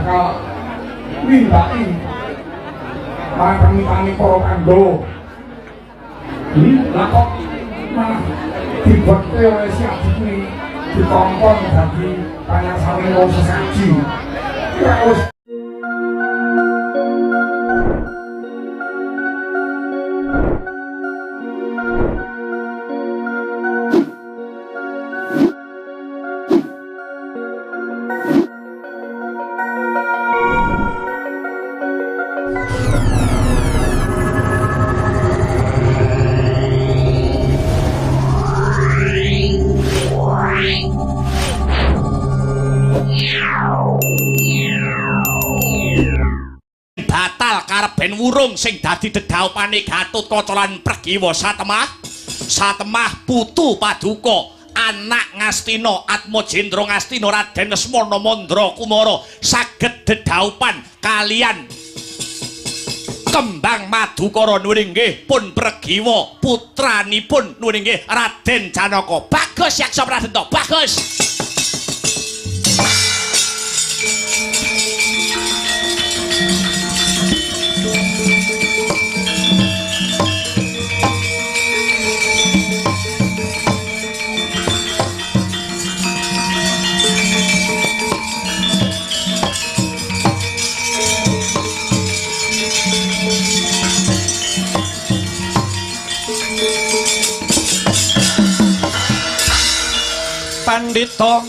bakal nindaki marang permintaane para Pandhawa. Lah kok malah dibekte oleh si Aji kuwi dikongkon dadi pangaksane wong sesaji. Ora wis batal kareben wurung sing dadi dedhaupane Gatotkaca lan Pregiwa satemah satemah putu paduka anak Ngastina Atmajendra Ngastina Raden Lesmana Mandra Kumara saged dedhaupan kalian Kembang Madukara nuwun inggih pun Pregiwa putranipun nuwun inggih Raden Janaka. Bagus Yaksa Pradenta, bagus. Pandita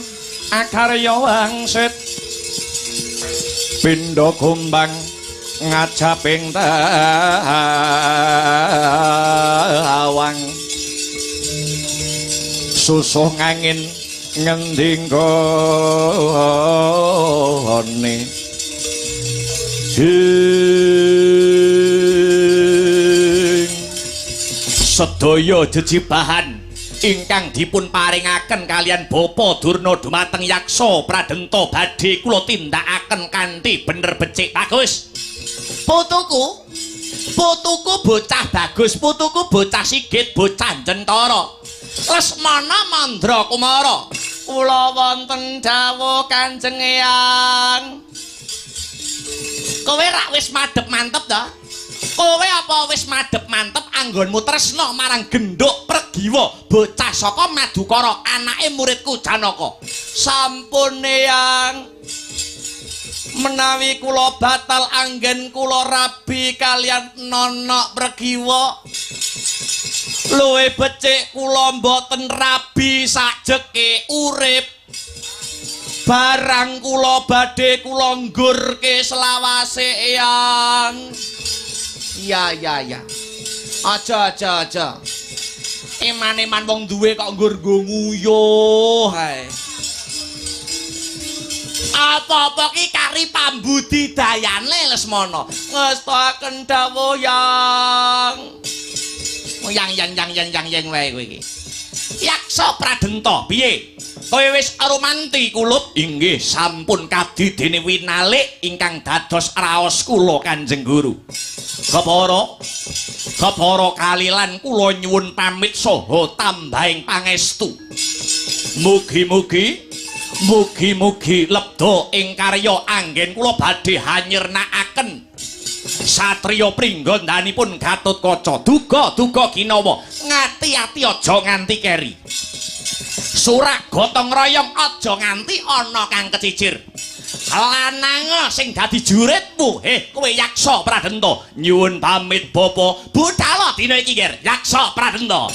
akarya wangsit pindha gombang ngajaping tawang susuh ngangin ngendi nggone sedaya jejibahan ingkang dipun paringaken kalian Bapa Durna dumateng Yaksa Pradenta badhe kula tindakaken kanthi bener becik. Bagus. Putuku, putuku bocah bagus, putuku bocah sigit, bocah jentara. Lesmana Mandra Kumara, kula wonten dawuh Kanjeng Eyang. Kowe rak wis madhep mantep ta? Kowe apa wis madhep mantep anggonmu tresna marang gendhuk Pregiwa bocah saka Madukara anake muridku Janaka? Sampun Eyang, menawi kula batal anggen kula rabi kalian nonok Pregiwa, luwih becik kula mboten rabi sajeke urip. Barang kula badhe kula nggurke selawase Eyang. Iya iya iya. Aja aja aja. Eman-eman wong duwe kok nggur nggo nguyuh ae. Apa-apa ki kari pambudidayane Lesmana. Ngestoaken dawuh Yang. Yang yang yang yang yang yang wae kowe iki. Yaksa Pradenta, piye? Kowe wis rumanti kulup? Inggih, sampun kadi dene winalik ingkang dados raos kula Kanjeng Guru. Kepara kepara kalilan kula nyuwun pamit saha tambahing pangestu. Mugi-mugi mugi-mugi lebda ing karya anggen kula badhe hanyirnakaken satriya pringgondhanipun Gatotkaca. Duga duga ginawa, ngati-ati aja nganti keri. Surak gotong royong aja nganti ana kang kecicir. Lananga sing dadi juritmu, kowe Yaksa Pradenta. Nyuwun pamit Bapa, budala dina iki ger Yaksa Pradenta.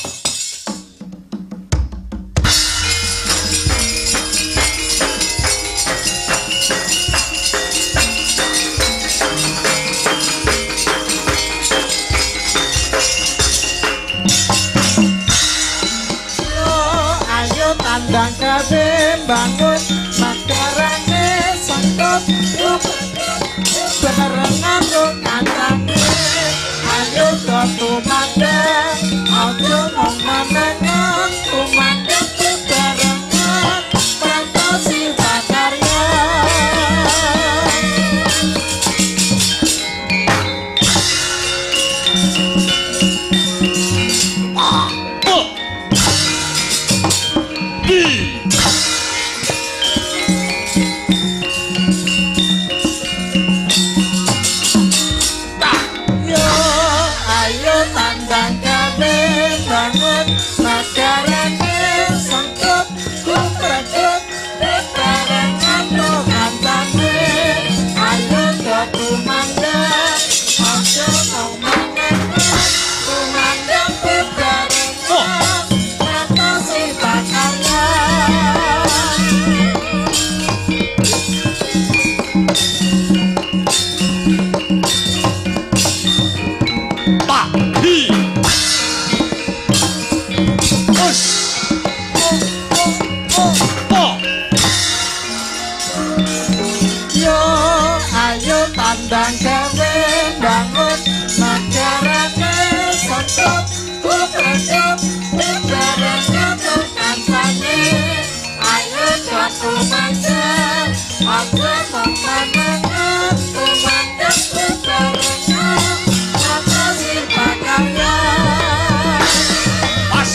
Tandang kabeh bangun makarane sangkep bareng karo kancane. Ayo do tumandang aja mung manengan tumandang bebarengan prantosi pakarya. tandang gawe bangun negarane sanggup kumandhep bebarengan kancane. Ayo do tumandhep aja mung manengan tumandhep bebarengan ngatasi pakaryan. Pas.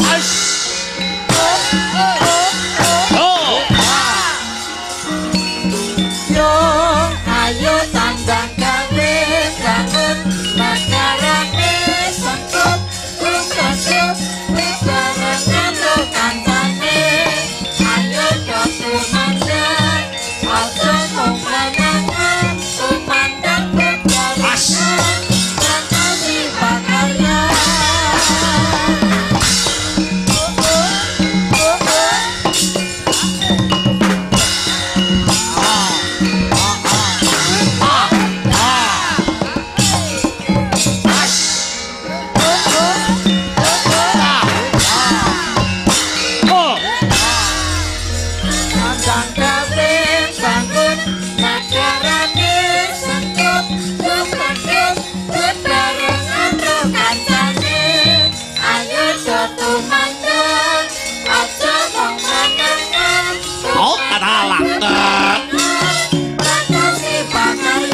As. Oh. Yo ayo tandang gawe bangun negarane sanggup kumandhep bebarengan kancane. Ayo do tumandhep aja mung manengan tumandhep bebarengan ngatasi pakaryan. Oh. Tandang gawe bangun negarane sanggup kumandhep bebarengan kancane. Ayo do tumandhep aja mung manengan Oh, katalah. ngatasi pakaryan.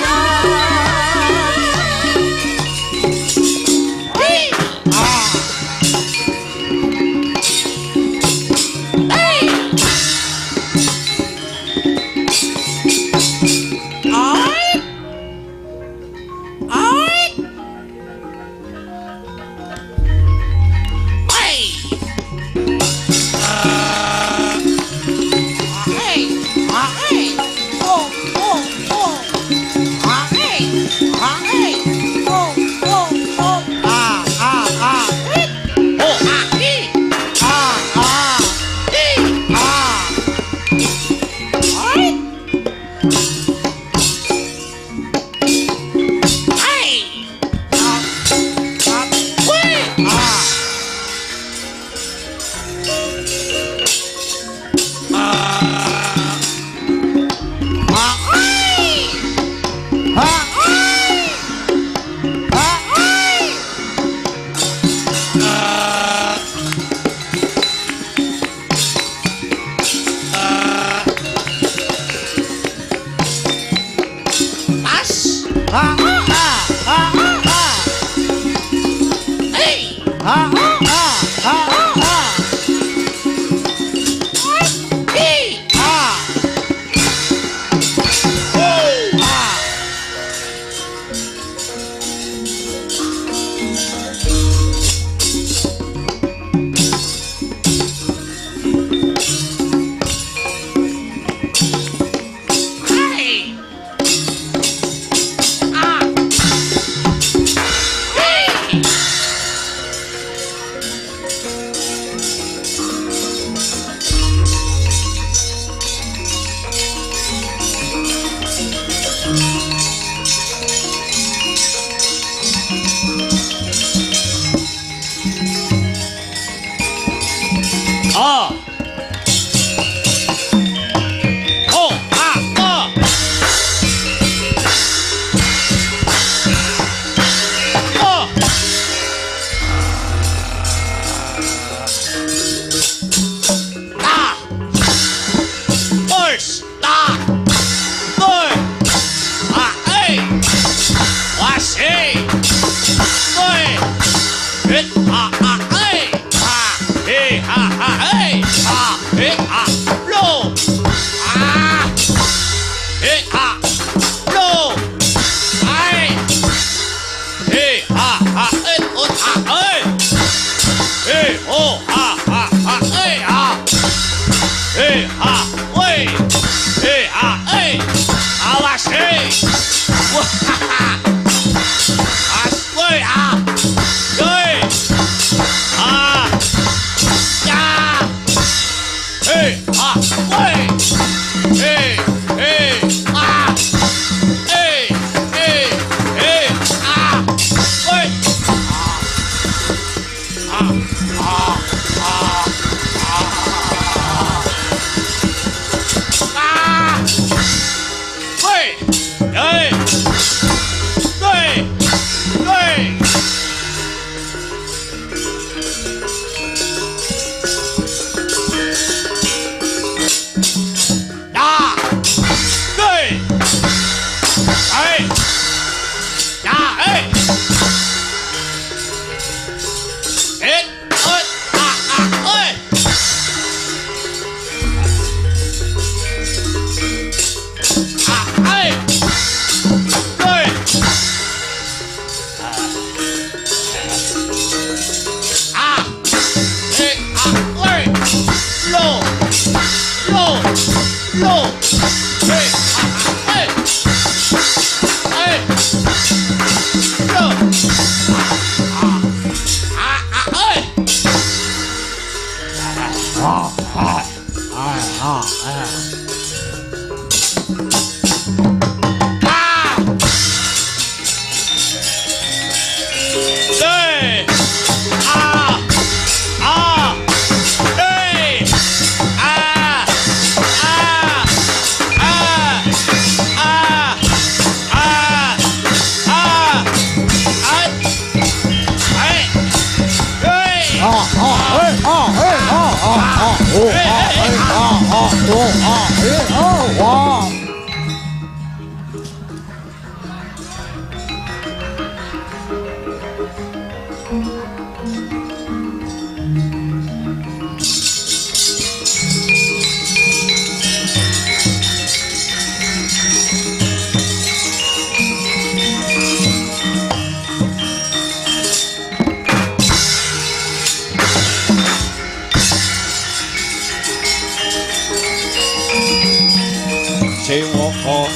Oh, a i i Hey. Wih. As. Hey. Hi. Oh. Hey. Ah. Hey. Ah. Oh, ah, ah. Oh. Ah. Ers, ta. Oi. Ah, ei. Wah, sei. Oi. Eh, ah, ah, ei. Ah, eh, ah, ah, ei. Ah, eh, ah, lo. Ah. Eh, ah, lo. Ai. Eh, ah, ah, eh, oh, ah, eh. Eh, oh, ah, ah, ah, eh, ah. Eh, ah, woi. Eh, ah, eh. Awas, eh. Wah, ha, ha. As, woi, ah. Woi. Ah. Ya. Eh, ah, woi. Eh, eh, ah. Eh, eh, eh, ah. Woi. Ah. Oh, ah, eh, oh, wah. Sewaka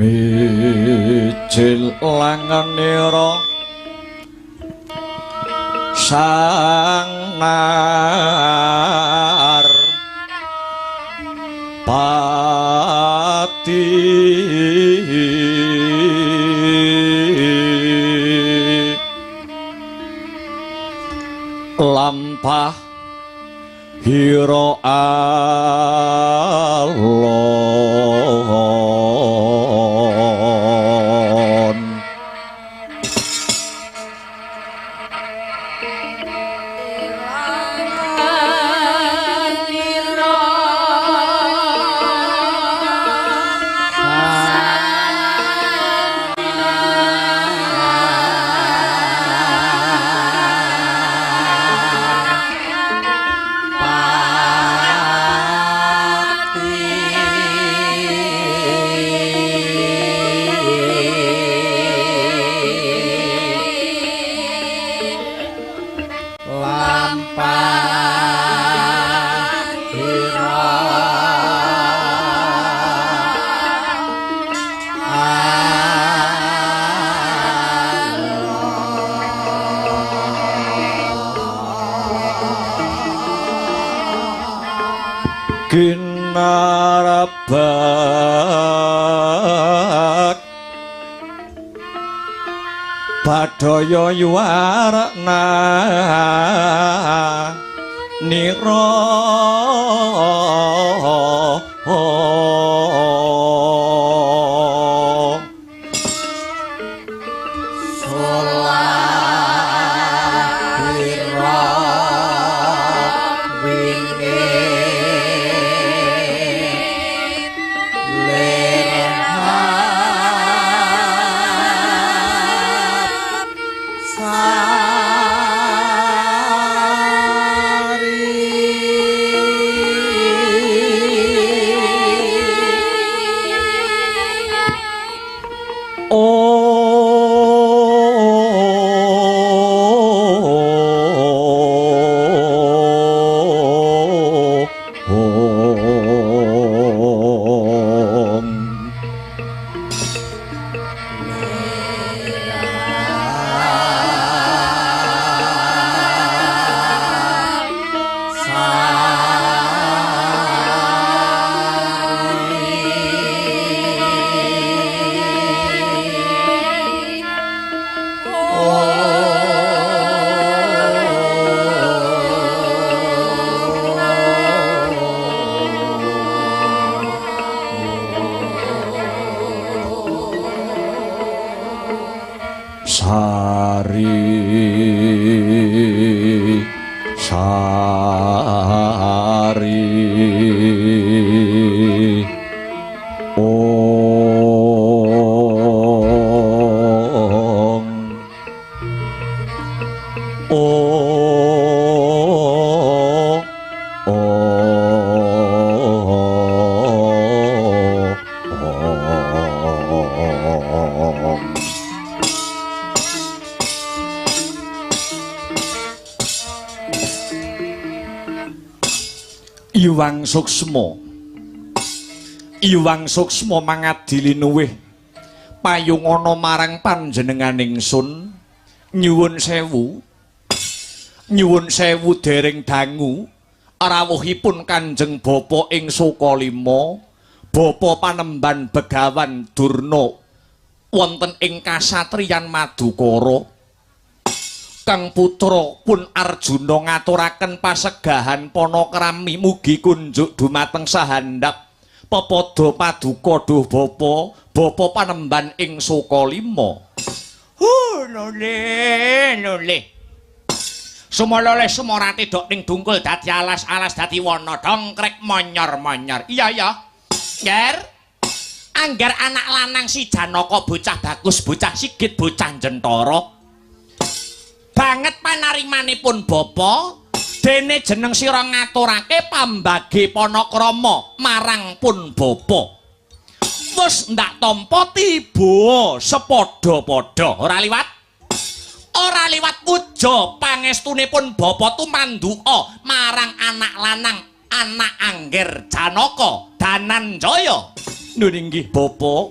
Mijil langanira sang nar pati lampah hira alon. Ginarabak Badaya yuwarna nira Iwang Suksma, Iwang Suksma mangadili nuwih payungana marang panjenengan ingsun. Nyuwun sewu, nyuwun sewu dereng dangu rawuhipun Kanjeng Bapa ing Sukalima, Bapa panemban Begawan Durna wonten ing kasatriyan Madukara. Kang putra pun Arjuna ngaturaken pasegahan panakrami mugi kunjuk dumateng sahandap pepadha paduka duh bapa, bapa panemban ing Sukalima. Lole lole sumolole sumorate dok ning dungkul dadi alas-alas dadi wana dongkrek monyor-monyor. Iya ya Ngger, angger anak lanang si Janaka bocah bagus, bocah sigit, bocah jentara banget panarimanipun bapa, dene jeneng sira ngaturake pambagi panakrama marang pun bapa. Wis ndak tampa tiba sepadha-padha, ora liwat, ora liwat puja pangestunipun bapa tumanduka marang anak lanang anak angger Janaka Dananjaya. Nun inggih bapa,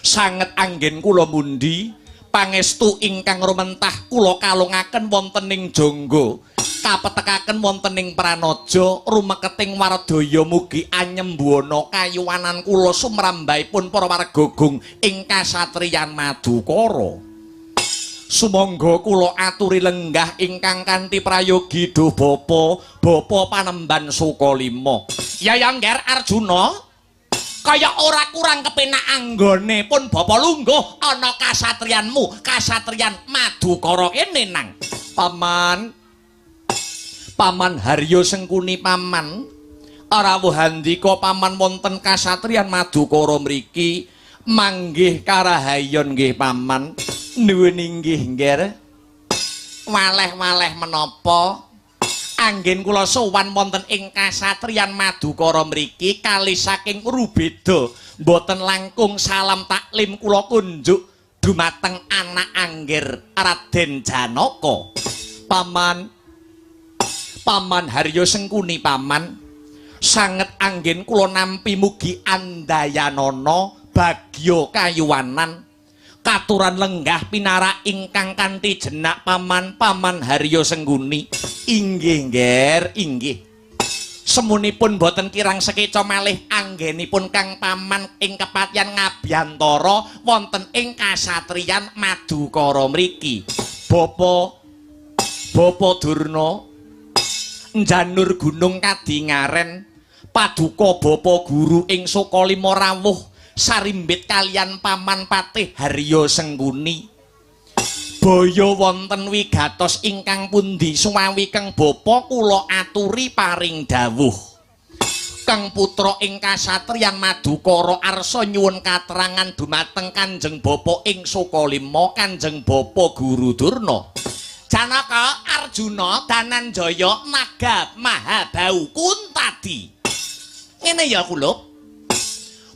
sanget anggen kula mundi pangestu ingkang rumentah kula kalungaken wonten ing jangga, kapetekaken wonten ing pranaja rumeketing wardaya mugi anyembuana kayuwanan kula sumrambahipun para warga gung ing kasatriyan Madukara. Sumangga kula aturi lenggah ingkang kanthi prayogi duh bapa, bapa panemban Sukalima. Ya ya Ngger Arjuna, kaya ora kurang kepenak anggone pun bapa lungguh ana kasatriyanmu, kasatriyan Madukara kene nang. Paman, Paman Haryo Sengkuni paman, rawuh handika paman wonten kasatriyan Madukara mriki manggih karahayon nggih paman. Nuwun inggih Ngger. Waleh-waleh menapa anggen kula sowan wonten ing kasatriyan Madukara mriki kali saking rubeda mboten langkung salam taklim kula kunjuk dumateng anak angger Raden Janaka. Paman, Paman Haryo Sengkuni paman, sanget anggen kula nampi mugi andayanana bagya kayuwanan katuran lenggah pinarak ingkang kanthi jenak paman, Paman Haryo Sengkuni. Inggih Ngger, inggih. Semunipun boten kirang sekeca malih anggenipun Kang Paman ing kepatihan Ngabyantara wonten ing kasatriyan Madukara mriki. Bapa Durna njanur gunung kadingaren paduka Bapa Guru ing Sukalima rawuh sarimbit kalian Paman Patih Harya Sengkuni. Baya wonten wigatos ingkang pundi sumawi Kang Bapa kula aturi paring dawuh. Kang putra ing kasatriyan Madukara arsa nyuwun katerangan dumateng Kanjeng Bapa ing Sukalima, Kanjeng Bapa Guru Durna. Janaka, Arjuna, Dananjaya, Naga Mahabau Kuntadi. Ngene ya kulup.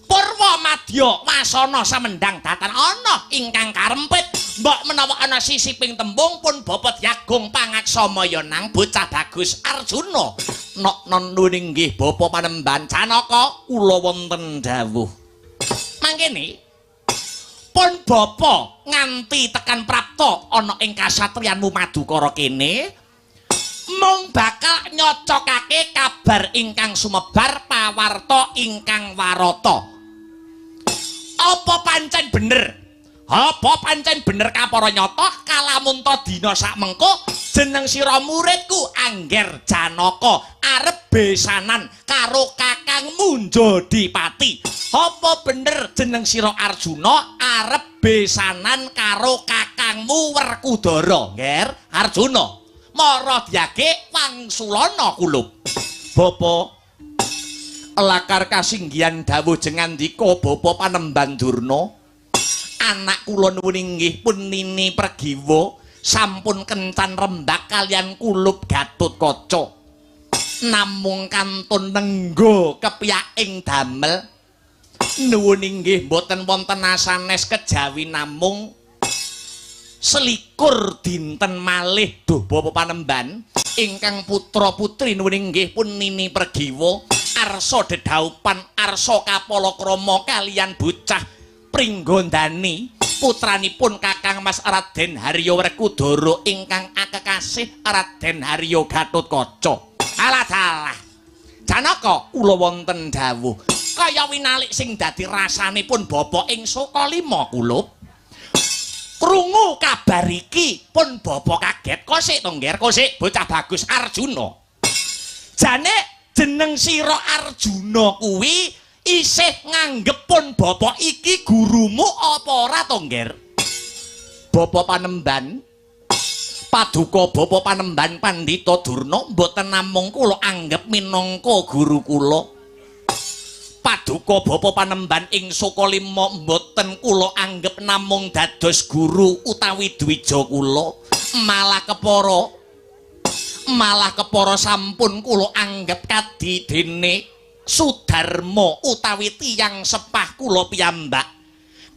Purwa madya wasana samendang datan ana ingkang karempit. Mbok menawa ana sisiping tembung pun Bapa Dyagung pangaksamaya nang bocah bagus Arjuna. Nok non inggih Bapa Panembahan Janaka kula wonten dawuh. Mangkene pun Bapa nganti tekan prapta ana ing kasatriyanmu Madukara kene mung bakal nyocokake kabar ingkang sumebar pawarta ingkang warata. Apa pancen bener? Apa pancen bener kapara nyata kalamunta dina sakmengko jeneng sira muridku Angger Janaka arep besanan karo kakangmu Jodipati. Apa bener jeneng sira Arjuna arep besanan karo kakangmu Werkudara? Ngger Arjuna mara dyage wangsulana kulup. Bapa lakar kasinggihan dawuh jengandika Bapa Panembahan Durna. Anak kula nuwun inggih pun Nini Pregiwa sampun kencan rembak kalian kulup Gatotkaca. Namung kantun nenggo kepiyaking damel. Nuwun inggih mboten wonten asanes kejawi namung 21 dinten malih duh Bapa Panembahan ingkang putra putri nuwun inggih pun Nini Pregiwa arsa dedhaupan arsa kapalakrama kalian bocah Pringgondani putranipun Kakang Mas Raden Harya Werkudara ingkang akekasih Raden Harya Gatotkaca. Alah dalah. Janaka kula wonten dawuh kaya winalik sing dadi rasanipun Bapa ing Sukalima kulup. Krungu kabar iki pun Bapa kaget. Kosik to, Ngger? Kosik bocah bagus Arjuna. Jane jeneng sira Arjuna kuwi isih nganggep pun Bapa iki gurumu apa ora to, Ngger? Bapa Panembahan paduka Bapa Panembahan Pandhita Durna mboten namung kula anggep minangka guru kula. Paduka Bapa Panembahan ing Sukalima mboten kula anggep namung dados guru utawi dwija kula, malah kepara sampun kula anggep kadidene Sudarma utawi tiyang sepah kula piyambak.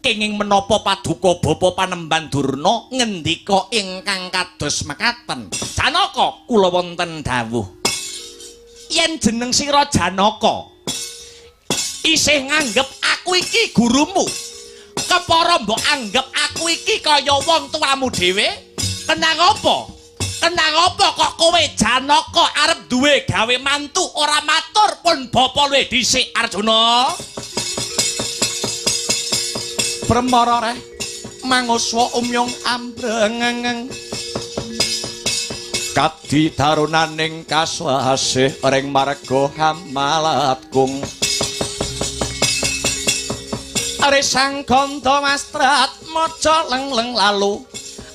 Kenging menapa paduka Bapa Panembahan Durna ngendika ingkang kados mekaten? Janaka kula wonten dawuh. Yen jeneng sira Janaka isih nganggep aku iki gurumu, kepara mbok anggep aku iki kaya wong tuamu dhewe? Kenang apa? Kenang apa kok kowe Janaka arep duwe gawe mantu ora matur pun bapa luwih dhisik Arjuna? Premara reh manguswa umyung ambrengeng kadi darunaning kaswasih ring marga hamalat kung Arisang ganda mastrat maca lengleng lalu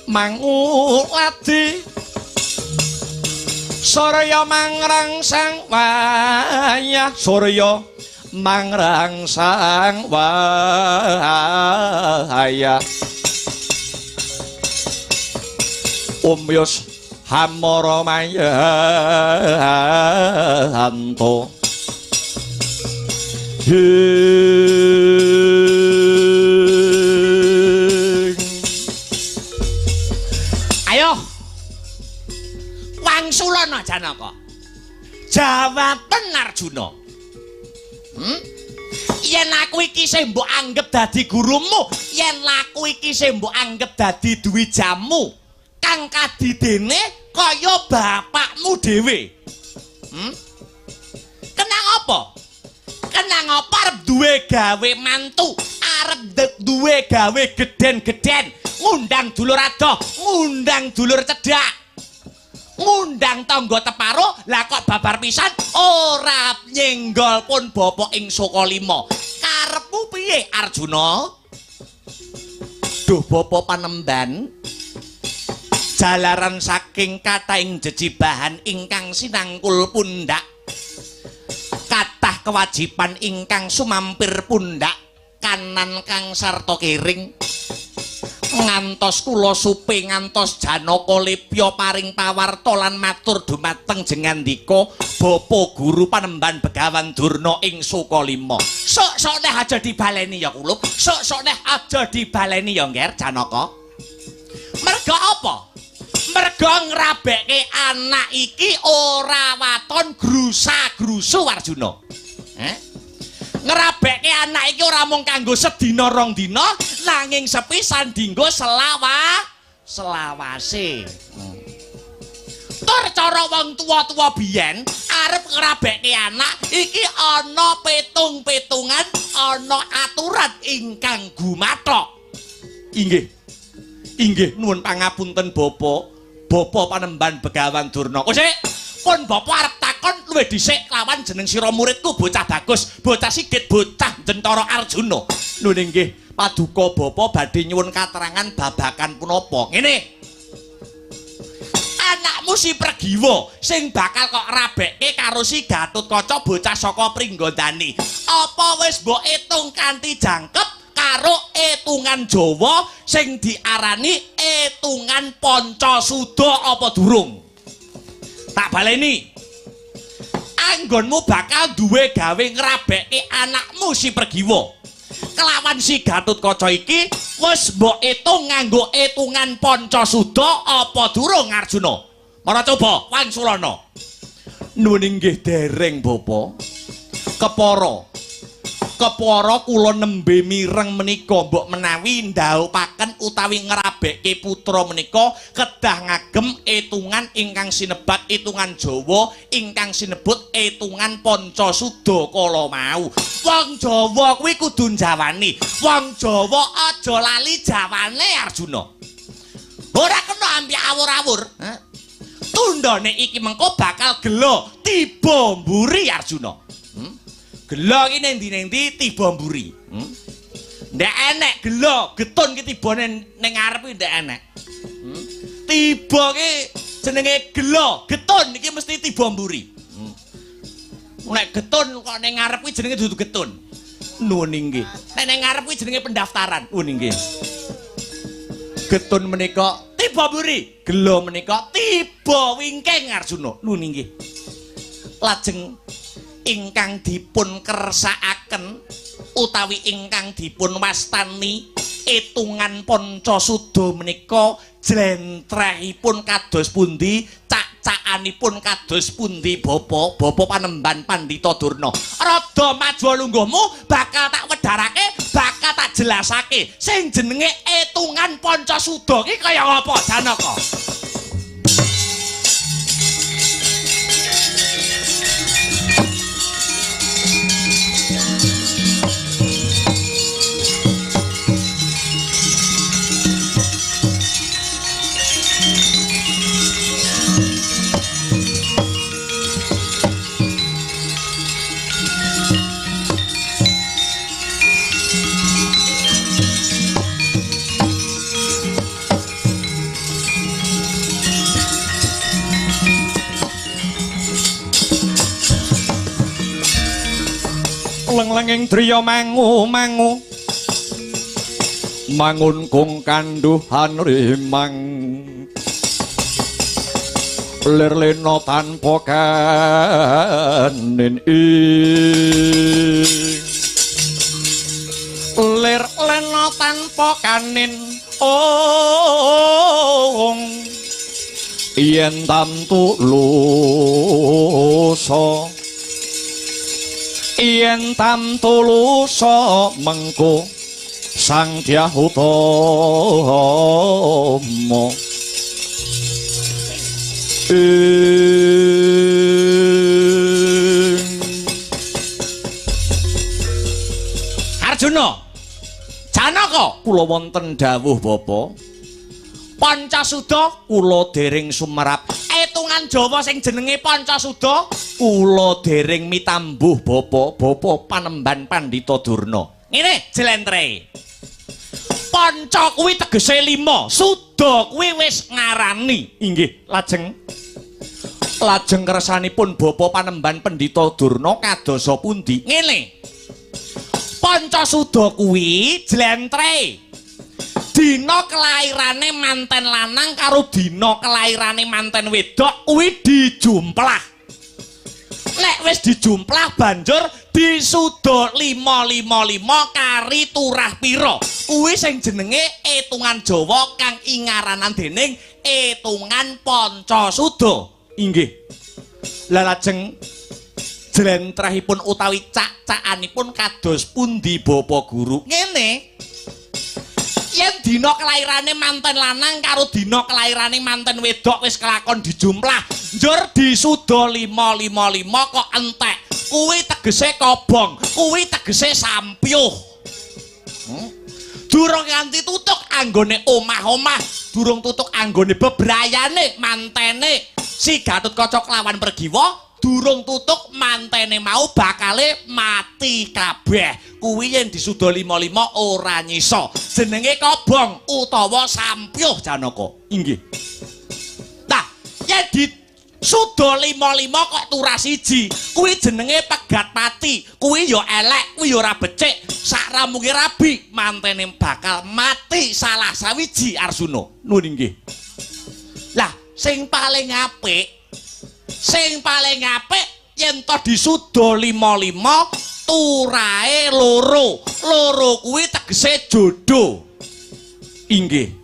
manguladi Surya mangrangsang wayah surya mangrangsang wayah Umyus hamara mayanto. Ayo wangsulana Janaka. Jawaben Arjuna. Yen aku iki sing mbok anggep dadi gurumu, yen aku iki sing mbok anggep dadi dwijamu, kang kadidene kaya bapakmu dhewe. Kenang apa? Kenang apa arep duwe gawe mantu, arep duwe gawe gedhen-gedhen, ngundang dulur adoh, ngundang dulur cedhak, ngundang tangga teparo, lah kok babar pisan ora nyenggol pun bapa ing Sukalima. Karepmu piye Arjuna? Duh bapa panemban, jalaran saking kathahing jejibahan ingkang sinangkul pundak, kathah kewajiban ingkang sumampir pundak kanan kang sarta kiring, ngantos kula supe ngantos Janaka Lepya paring pawarta lan matur dumateng jengandika bapa guru panemban Begawan Durna ing Sukalima. Sok-sok neh aja dibaleni ya kulup, sok-sok neh aja dibaleni ya Ngger Janaka. Merga apa? Merga ngrabekke anak iki ora waton grusa-grusu Arjuna. Ngrabekke anak iki ora mung kanggo sedina rong dina, nanging sepisan dinggo selawase. Tur cara wong tuwa-tuwa biyen arep ngrabekke anak iki ana petung-petungan, ana aturan ingkang gumathok. Inggih. Inggih nuwun pangapunten bapa. Bapa panemban Begawan Durna. Oh sik, pun bapa arep takon luwih dhisik lawan jeneng sira muridku bocah bagus, bocah sigit, bocah Jentara Arjuna. Nuwun inggih, paduka bapa badhe nyuwun katerangan babakan punapa. Ngene. Anakmu si Pregiwa sing bakal kok rabekke karo si Gatotkaca bocah saka Pringgondani. Apa wis mbok etung kanthi jangkep karo etungan Jawa sing diarani etungan Pancasuda apa durung? Tak baleni. Anggonmu bakal duwe gawe ngrabekke anakmu si Pregiwa kelawan si Gatotkaca iki wis mbok etung nganggo etungan Pancasuda apa durung Arjuna? Mara coba wangsulana. Nuwun inggih dereng bapa. Kepara kepara kula nembe mireng menika mbok menawi ndhawuhaken utawi ngrabekke putra menika kedah ngagem etungan ingkang sinebat etungan Jawa ingkang sinebut etungan Pancasuda kala mau. Wong Jawa kuwi kudu njawani. Wong Jawa aja lali jawane Arjuna. Ora kena ampi awur-awur. Tundhone iki mengko bakal gelo tiba mburi Arjuna. Gelo iki ning ndi-ndi tiba mburi. Ndek enek gelo, getun ki tibane ning ngarep iki ndek enek. Tiba ki jenenge gelo, getun iki mesti tiba mburi. Nek getun kok ning ngarep kuwi jenenge dudu getun. Nuwun inggih. Nek ning ngarep kuwi jenenge pendaftaran. Nuwun inggih. Getun menika tiba mburi, gelo menika tiba wingking Arjuna. Nuwun inggih. Lajeng ingkang dipun kersakaken utawi ingkang dipun wastani etungan Pancasuda menika jlentrehipun kados pundi, cak-cakanipun kados pundi bapa, bapa panemban Pandhita Durna. Rada maju lungguhmu bakal tak wedharake, bakal tak jelasake sing jenenge etungan Pancasuda ki kaya ngapa Janaka. Leng-lenging driya mangu-mangu mangun kung kanduhan rimang lir lena tanpa kanin ing lir lena tanpa kanin ong yen tamtu lusa yen tamtu lusa mengko Sang Dyah Utama ing Janaka, kula wonten dawuh Bapa. Pancasuda kula dereng sumerap. Etungan Jawa sing jenenge Pancasuda kula dereng mitambuh Bapa, Bapa Panemban Pandhita Durna. Ngene jlentre. Panca kuwi tegese 5, suda kuwi wis ngarani. Inggih, lajeng lajeng kersanipun Bapa Panemban Pandhita Durna kadosa pundi? Ngene. Pancasuda kuwi jlentre. Dina kelairane manten lanang karo dina kelairane manten wedok kuwi dijumplah. Nek wis dijumplah banjur disuda 555 kari turah pira. Kuwi sing jenenge etungan Jawa kang ingaranan dening etungan Pancasuda. Inggih. Lah lajeng jlentrehipun utawi cak-cakanipun kados pundi Bapa Guru? Ngene. Yen dina kelairane manten lanang karo dina kelairane manten wedok wis kelakon dijumlah, njur disuda 555 kok entek. Kuwi tegese kobong, kuwi tegese sampyuh. Durung nganti tutuk anggone omah-omah, durung tutuk anggone bebrayane mantene si Gatotkaca kelawan Pregiwa, durung tutuk mantene mau bakale mati kabeh. Kuwi yen disuda 55 ora nyisa. Jenenge kobong utawa sampyuh Janaka. Inggih. Nah, yen disuda 55 kok turah siji, kuwi jenenge pegat pati. Kuwi ya elek, kuwi ya ora becik. Sak ramunge rabi, mantene bakal mati salah sawiji Arsuna. Nuwun inggih. Lah, sing paling apik, sing paling apik yen to disuda 55 turahe loro. Loro kuwi tegese jodoh. Inggih.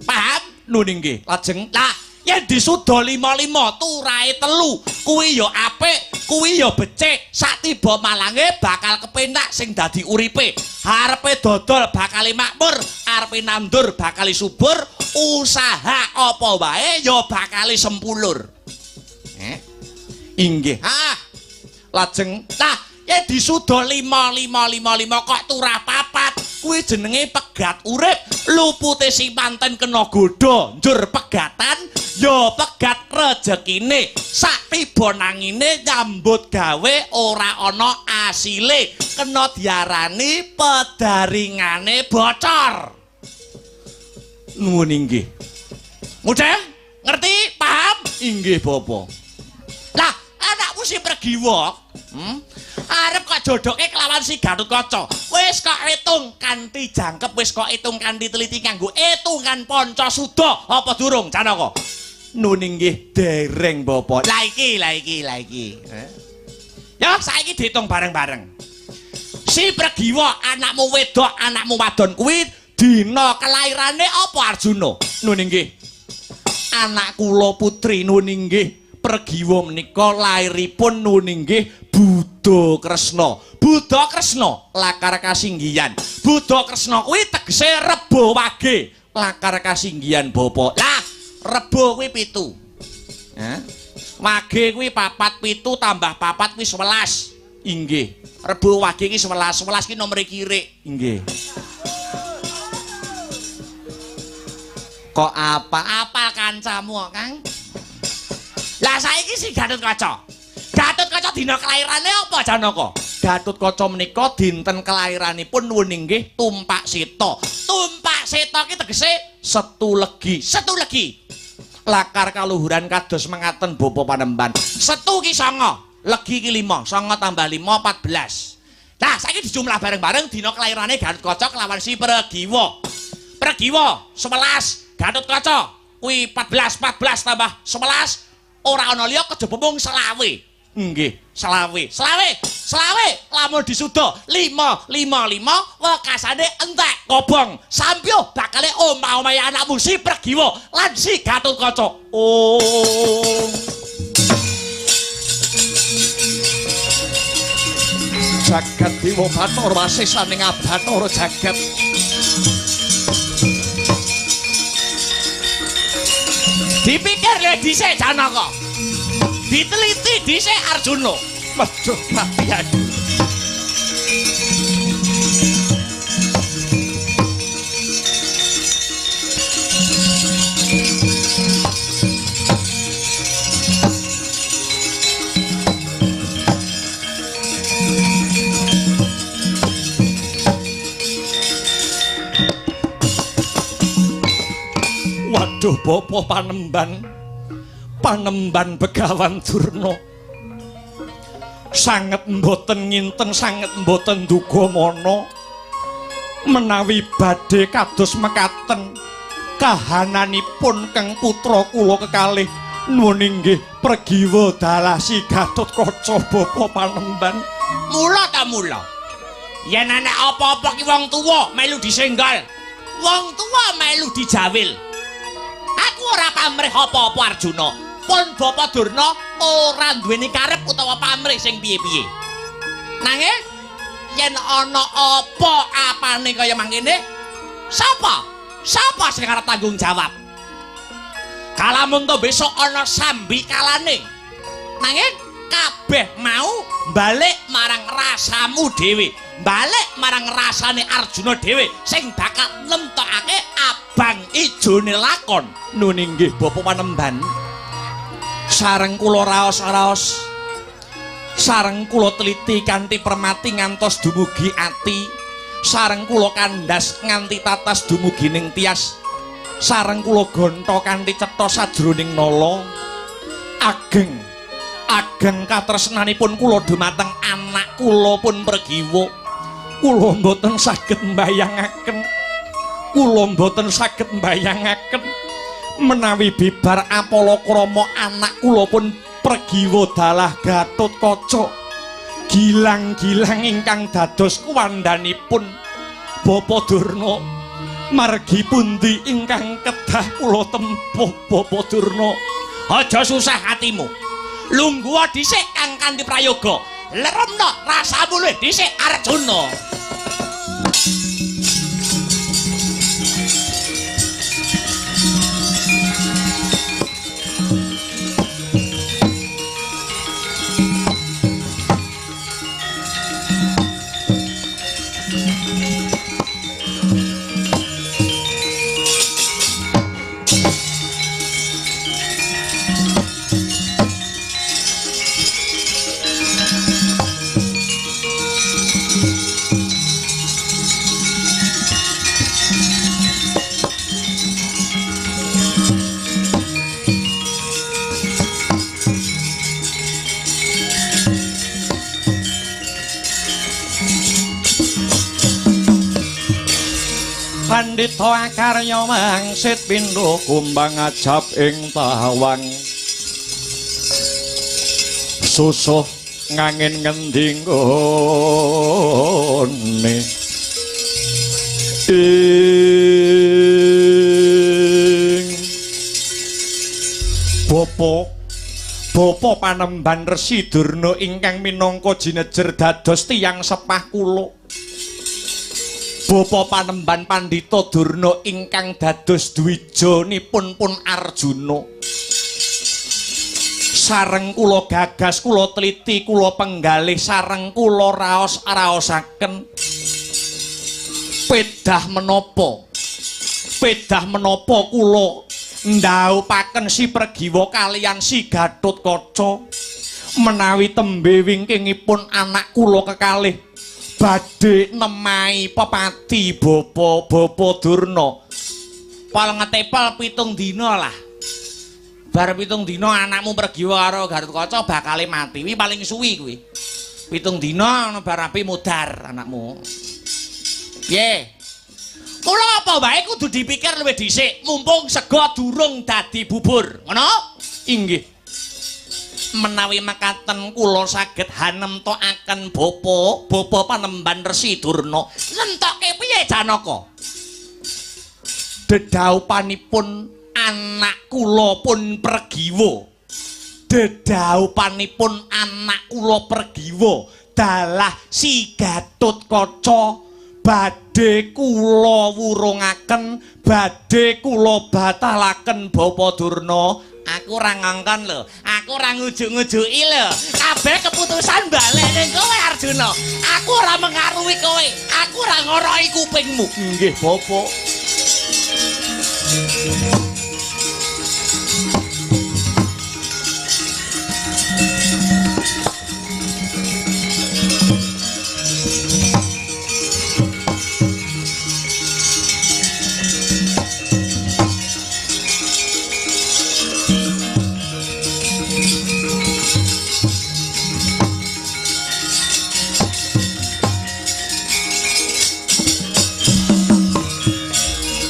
Paham? Nun inggih. Lajeng lah yen disuda 55 turahe 3 kuwi ya apik, kuwi ya becik. Sak tiba malange bakal kepenak sing dadi uripe. Arepe dodol bakal makmur, arepe nandur bakal subur, usaha apa wae ya bakal sempulur. Inggih. Ah. Lajeng lah yen disuda 5555 kok turah 4, kuwi jenenge pegat urip. Lupute si manten kena godha, njur pegatan ya pegat rejekine. Sak tiba nangine nyambut gawe ora ana asile, kena diarani pedaringane bocor. Nuwun inggih. Mudeng? Ngerti? Paham? Inggih, Bapa. Lah, anakmu si Pregiwa, arep kok jodoke kelawan si Gatotkaca. Wis kok hitung kanthi jangkep, wis kok hitung kanthi teliti kanggo hitungan Pancasuda apa durung Janaka? Nun inggih dereng Bapa. Lah iki, lah iki, lah iki. Ya saiki dihitung bareng-bareng. Si Pregiwa anakmu wedok, anakmu wadon kuwi dina kelairane apa Arjuna? Nun inggih. Anak kula putri nun inggih. Pregiwa menika lairipun nun inggih Buddha Kresna. Buddha Kresna lakar kasinggihan. Buddha Kresna kuwi tegese Rebo Wage, lakar kasinggihan Bapa. Lah, Rebo kuwi 7. Hah? Wage kuwi 4, 7 tambah 4 kuwi 11. Inggih. Rebo Wage ki 11, 11 ki nomere kirik. Inggih. Kok apa? Apal kancamu kok, Kang? Lah saiki si Gatotkaca. Gatotkaca dina kelairane apa Janaka? Gatotkaca menika dinten kelairanipun nuwun inggih Tumpak Seta. Tumpak Seta ki tegese Setu Legi. Setu Legi. Lakar kaluhuran kados mengaten Bapa Panemban. Setu ki 9, legi ki 5, 9 tambah 5 14. Nah, saiki dijumlah bareng-bareng dina kelairane Gatotkaca kelawan si Pregiwa. Pregiwa 11, Gatotkaca kuwi 14, 14 tambah 11 ora ana liya kejaba mung selawe. Nggih, selawe. Selawe, selawe lamun disuda 5 5 5 wekasane entek kobong. Sampyo bakale omah-omahe anakmu si Pregiwa lan si Gatotkaca. Oh. Jagat Dewa Bathara wasesaning Abathara jagat. Dipikir le dhisik Janaka. Diteliti dhisik Arjuna. Waduh, mati aku. Waduh Bapa Panemban, Panemban Begawan Durna sanget mboten nginten, sanget mboten duga mana menawi badhe kados mekaten kahananipun keng putra kula kekalih. Nuwun inggih Pregiwa dalah si Gatotkaca Bapa Panemban. Mula ta mula yen ana apa-apa ki wong tuwa melu disenggol, wong tuwa melu dijawil. Aku ora pamrih apa-apa Arjuna. Pun Bapa Durna ora duweni karep utawa pamrih sing piye-piye. Nanging yen ana apa-apane kaya mangkene, sapa? Sapa sing arep tanggung jawab? Kalamun to besok ana sambikalane. Nanging kabeh mau balik marang rasamu dhewe, balik marang rasane Arjuna dhewe sing bakal nemtokake abang ijone lakon. Nun inggih Bapa Panemban. Sareng kula raos-raos, sareng kula teliti kanthi permati ngantos dumugi ati, sareng kula kandhas nganti tatas dumugi ning tias, sareng kula gonta kanthi cetha sajroning nala. Ageng ageng katresnanipun kula dumateng anak kula pun Pregiwa. Kula mboten saged mbayangaken, kula mboten saged mbayangaken menawi bibar apalakrama anak kula pun Pregiwa dalah Gatotkaca gilang-gilang ingkang dados kuwandhanipun Bapa Durna. Margi pundi ingkang kedah kula tempuh Bapa Durna? Aja susah hatimu. Lungguha dhisik kang kanthi prayoga. Leremno rasamu luwih dhisik Arjuna. Pandhita akarya mangsit pindha kumbang ajab ing tawang, susuh ngangin ngendi nggone ing Bapa Bapa Panemban Resi Durna ingkang minangka jinejer dados tiyang sepah kula. Bapa Panemban Pandhita Durna ingkang dados dwijanipun pun Arjuna. Sareng kula gagas, kula teliti, kula penggalih, sareng kula raos-raosaken. Pedah menapa? Pedah menapa kula ndhaupaken si Pregiwa kaliyan si Gatotkaca menawi tembe wingkingipun anak kula kekalih badhe nemahi pepati Bapa Bapa Durna. Pol ngetepel 7 dina lah. Bar 7 dina anakmu Pregiwa karo Gatotkaca bakale mati. Kuwi paling suwi kuwi. 7 dina ana bar api mudar anakmu. Piye? Kula apa wae kudu dipikir luwih dhisik, mumpung sega durung dadi bubur. Ngono? Inggih. Menawi mekaten kula saged hanemtokaken Bapa Bapa Panemban Resi Durna. Nentokke piye Janaka? Dedhaupanipun anak kula pun Pregiwa. Dedhaupanipun anak kula Pregiwa dalah si Gatotkaca badhe kula wurungaken, badhe kula batalaken Bapa Durna. Aku ora ngongkon lho, aku ora ngujuk-ngujuki lho. Kabeh keputusan balik ning kowe Arjuna. Aku ora mengaruhi kowe, aku ora ngoroki kupingmu. Nggih, Bapak.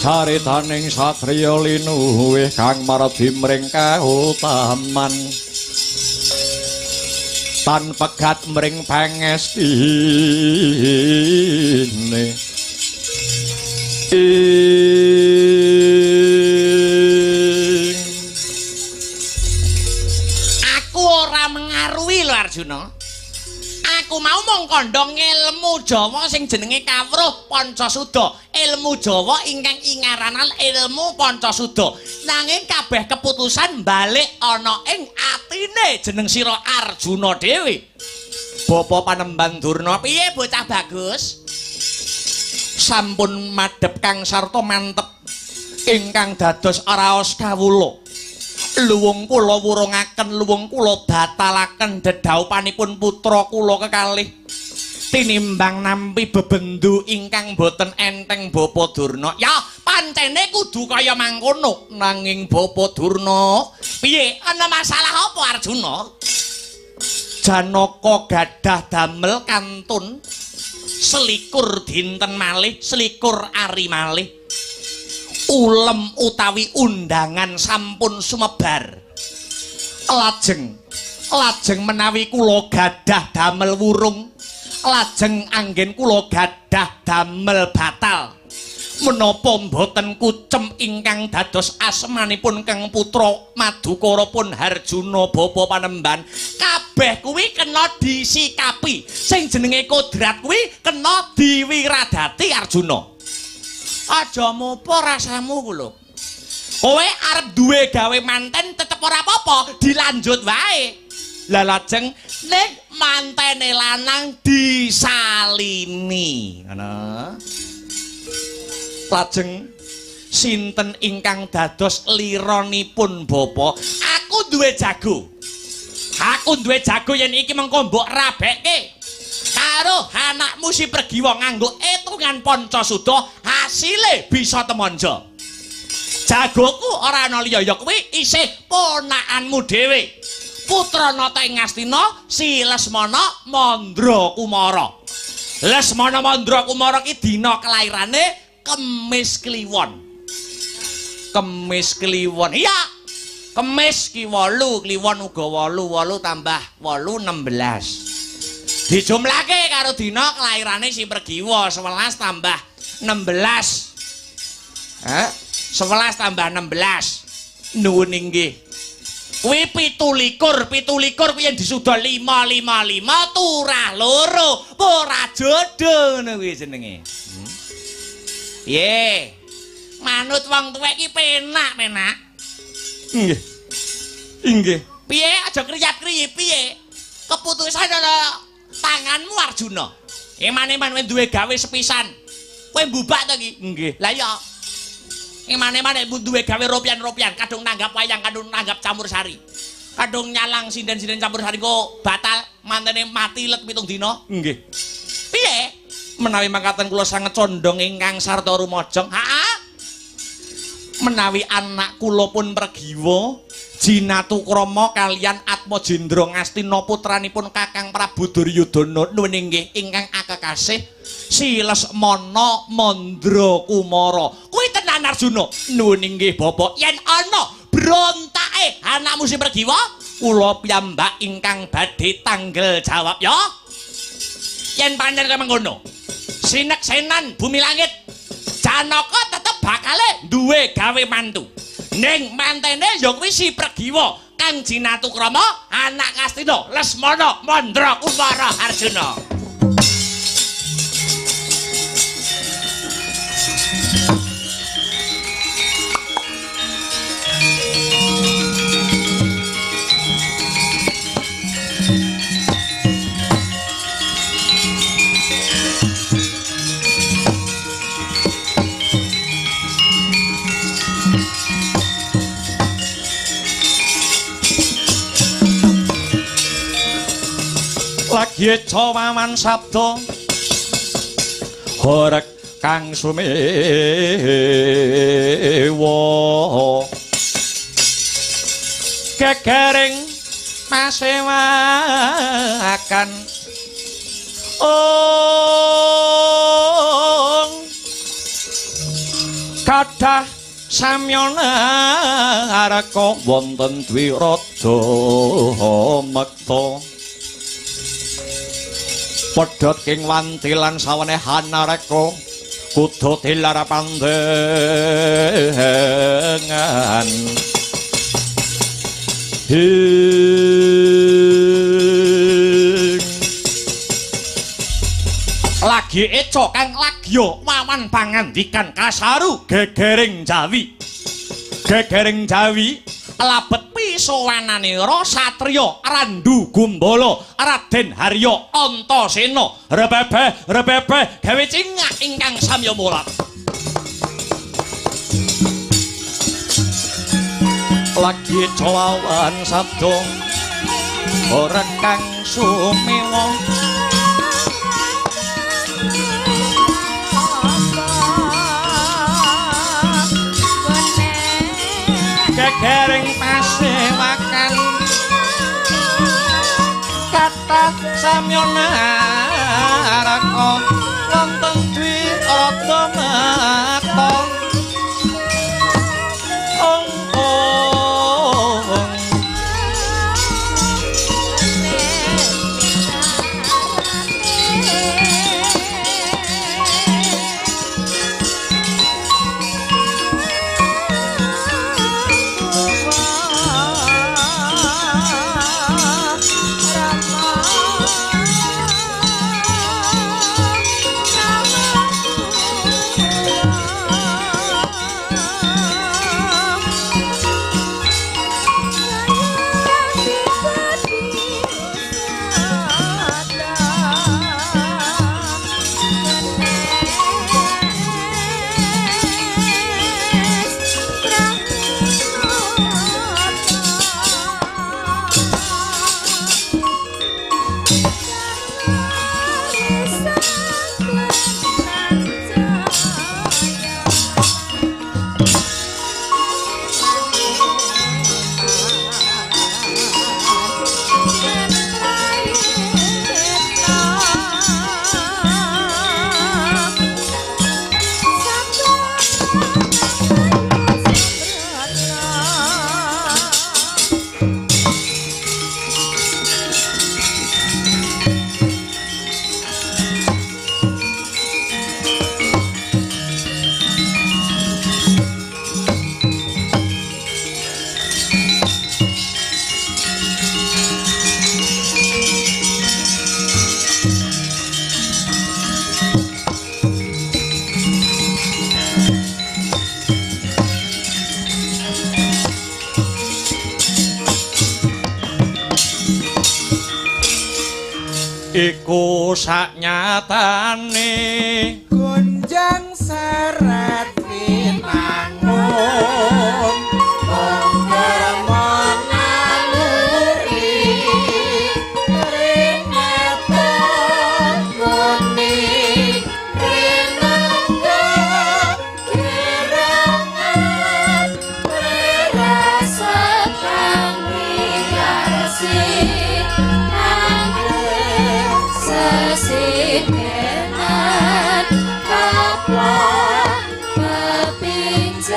Caritaning satriya linuwih kang mardi mring kautaman tan pegat mring pangestine ing. Aku ora mengaruhi lho Arjuna. Aku mau mung kandha ngelmu Jawa sing jenenge kawruh Pancasuda. Ilmu Jawa ingkang ingaranan ilmu Pancasuda. Nanging kabeh keputusan balik ana ing atine jeneng sira Arjuna dhewe. Bapa Panembahan Durna, piye bocah bagus? Sampun madhep kang sarta mantep ingkang dados raos kawula. Luwung kula wurungaken, luwung kula batalaken dedhaupanipun putra kula kekalih tinimbang nampi bebendu ingkang boten enteng Bapa Durna. Ya, pancene kudu kaya mangkono. Nanging Bapa Durna, piye? Ana masalah apa Arjuna? Janaka gadah damel kantun 21 dinten malih, 21 ari malih. Ulem utawi undangan sampun sumebar. Lajeng lajeng menawi kula gadah damel wurung, lajeng anggen kula gadah damel batal. Menapa mboten kucem ingkang dados asmanipun Kang Putra Madukara pun Harjuna Bapa Panembahan. Kabeh kuwi kena disikapi. Sing jenenge kodrat kuwi kena diwiradati Arjuna. Aja mopo rasamu ku lho. Kowe arep duwe gawe manten tetep ora apa-apa, dilanjut wae. Lah lajeng ning mantene lanang disalini. Ngono. Lajeng sinten ingkang dados lironipun Bapa? Aku duwe jago. Aku duwe jago yen iki mengko mbok rabekke karo anakmu si Pregiwa nganggo etungan Pancasuda, hasile bisa temonjo. Jagoku ora ana liya ya kuwi isih ponakanmu dhewe. Putra Nata ing Ngastina si Lesmana Mandra Kumara. Lesmana Mandra Kumara ki dina kelairane Kemis Kliwon. Kemis Kliwon. Iya. Kemis ki 8, Kliwon uga 8, 8 tambah 8 16. Dijumlahke karo dina kelairane si Pregiwa 11 tambah 16. Hah? 11 tambah 16. Nuwun inggih. Kuwi 27, 27 kuwi yen disuda 5 5 5 turah loro, ora jodoh ngono kuwi jenenge. Piye? Manut wong tuwek iki penak-penak. Inggih. Inggih. Piye aja kriyap-kriyip piye? Keputusan ana tanganmu Arjuna. Eman-eman kowe duwe gawe sepisan. Kowe mbubak to iki? Nggih. Lah iya. Eman-eman nek duwe gawe ropian-ropian, kadung nanggap wayang, kadung nanggap campur sari. Kadung nyalang sinden-sinden campur sari kok batal, mantene mati let 7 dina. Nggih. Piye? Menawi mangkaten kula sanget condong ingkang sarta rumajeng. Heeh. Menawi anak kula pun Pregiwa Jinatukrama kalian Atmajendra Ngastina putranipun Kakang Prabu Duryudana nuwun inggih ingkang akekasih si Lesmana Mandra Kumara. Kuwi tenan Arjuna. Nuwun inggih Bapak. Yen ana brontake anakmu si Pregiwa, kula piyambak ingkang badhe tanggel jawab ya. Yen pancen kaya mengkono, sineksenan bumi langit, Janaka tetep bakale duwe gawe mantu. Ning mantene ya kuwi si Pregiwa kang Jinatukrama anak Ngastina Lesmana Mandra Kumara Arjuna. Lagi cawawan sabda horeg kang sumewa gegering masewakan ong Kathah samyana araka wonten Dwirada mekta. Pedhot king wanti lan sawenehan araka kudu tilar pandengan. Hing Lagi eco kang lagya wawan pangandikan kasaru gegering Jawi. Gegering Jawi labet pisowananira satriya Randu Gumbala Raden Harya Antasena rebebe rebebe gawe cingak ingkang samya mulat. Lagi eco wawan sabda ora kang sumewa. Gegering pasewakan kathah samyana araka wonten Dwirada mekta. Ong ong iku saknyatane gonjang seret winangun mung kerma naluri rinata goni rinata kirangan rasa tangi sesinenan kaplok pepinjalan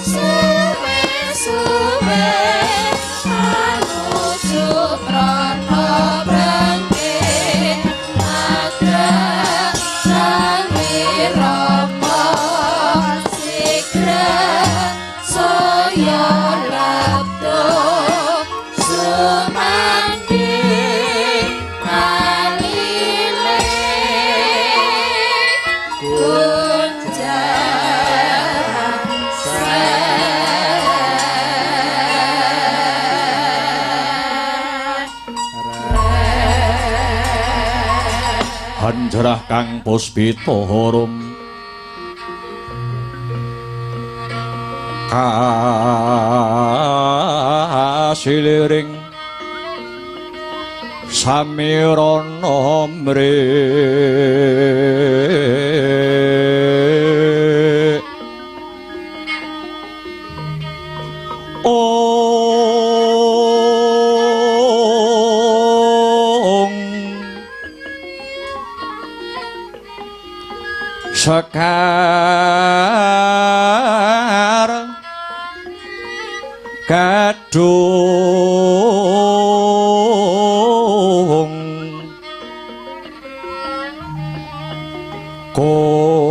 suwe-suwe anuju prana brengke magrek sang wirama sigra saya labda sumandi kalile gunjang Hanjarah kang puspita harum kasiliring samirana mrik ong Sekar Kadung Kuning.